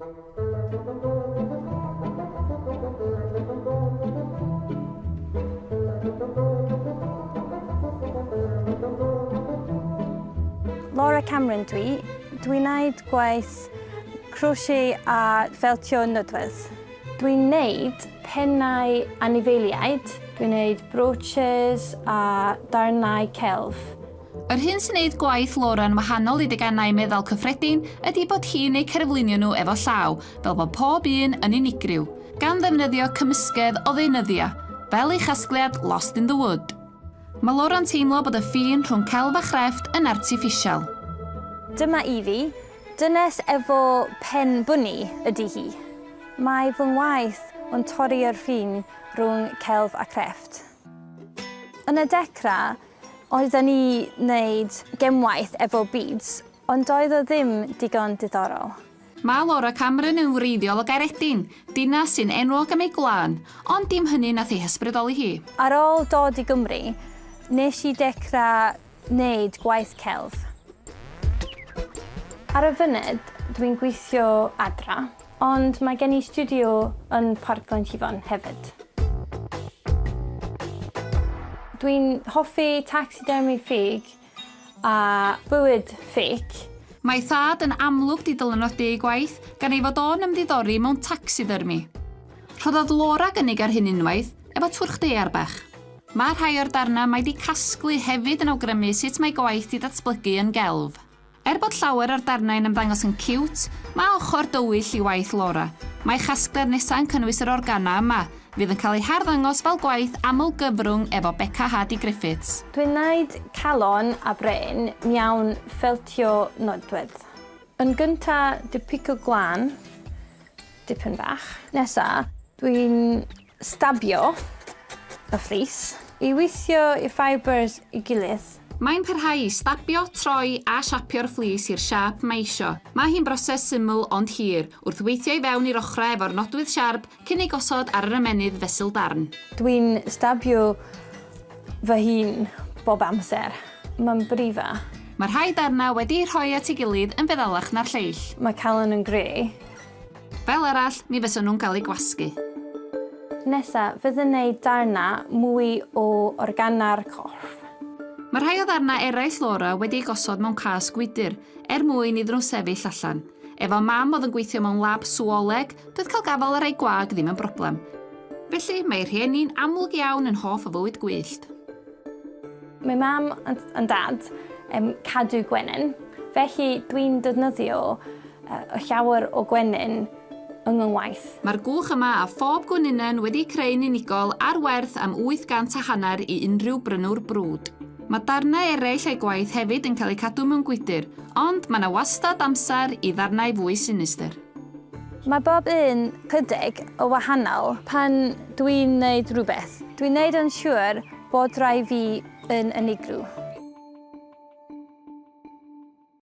Laura Cameron dwi. Dwi'n neud gwaith crochet a ffeltio nodwedd. Dwi'n neud pennau anifeiliaid, dwi'n neud brooches a darnau celf. Yr hyn sy'n neud gwaith Laura'n wahanol i deganau meddal cyffredin ydi bod hi'n eu cerflunio nhw efo llaw, fel bod pob un yn unigryw, gan ddefnyddio cymysgedd o ddeunyddiau, fel ei chasgliad Lost in the Wood. Mae Laura'n teimlo bod y ffin rhwng celf a chrefft yn artiffisial. Dyma Evie, dynes efo pen bwni ydi hi. Mae fy ngwaith yn torri'r ffin rhwng celf a crefft. Yn y dechrau, oedden ni wneud gemwaith efo beads, ond doedd o ddim digon diddorol. Mae Laura Cameron yn wreiddiol o Gaeredin, dinas sy'n enwog am ei gwlân, ond dim hynny nath ei hysbrydoli hi. Ar ôl dod i Gymru, nes i dechrau wneud gwaith celf. Ar y funud, dwi'n gweithio adra, ond mae gen i stiwdio yn Parc Glynllifon hefyd. Dwi'n hoffi taxidermy ffug a bywyd ffeic. Mae ei thad yn amlwg 'di dylanwadu ei gwaith, gan ei fod o'n ymddiddori mewn taxidermy. Rhoddodd Laura gynnig ar hyn unwaith, efo twrch daear bach. Mae rhai o'r darnau mae 'di casglu hefyd yn awgrymu sut mae gwaith 'di datblygu yn gelf. Er bod llawer o'r darnau'n ymddangos yn ciwt, mae ochr dywyll i waith Laura. Mae ei chasgliad nesaf yn cynnwys yr organau yma, fydd yn cael eu harddangos fel gwaith aml-gyfrwng efo Beca Hardy Griffiths. Dwi'n neud calon a brên mewn ffeltio nodwedd. Yn gynta dwi pico gwlân dipyn bach. Nesa dwi'n Stabio y fflis. I weithio y ffibers i gilydd. Mae'n parhau i stabio, troi a siapio'r fflis i'r siâp mae isio. Mae hi'n broses syml ond hir, wrth weithio i fewn i'r ochrau efo'r nodwydd siarp cyn ei gosod ar yr ymennydd fesul darn. Dwi'n stabio fy hun bob amser. Mae'n brifa. Mae rhai darnau wedi eu rhoi at ei gilydd yn feddalach na'r lleill. Mae calon yn gre. Fel arall, mi fysa nhw'n cael eu gwasgu. Nesa, fydd yn neud darna mwy o organau'r corff. Mae rhai o ddarnau eraill Laura wedi eu gosod mewn cas gwydr, er mwyn iddyn nhw sefyll allan. Efo mam oedd yn gweithio mewn lab sŵoleg, doedd cael gafael ar rai gwag ddim yn broblem. Felly, mae ei rhieni'n amlwg iawn yn hoff o fywyd gwyllt. Mae mam a'n dad yn cadw gwenyn, felly dwi'n defnyddio llawer o gwenyn yng ngwaith. Mae'r gwch yma a phob gwenynen wedi eu creu'n unigol ar werth am 800 a hanner i unrhyw brynwr brwd. Mae darnau eraill o'i gwaith hefyd yn cael eu cadw mewn gwydr, ond mae 'na wastad amser i ddarnau fwy sinistr. Mae bob un chydig o wahanol pan dwi'n neud rhywbeth. Dwi'n neud yn siŵr bod rhai fi yn unigryw.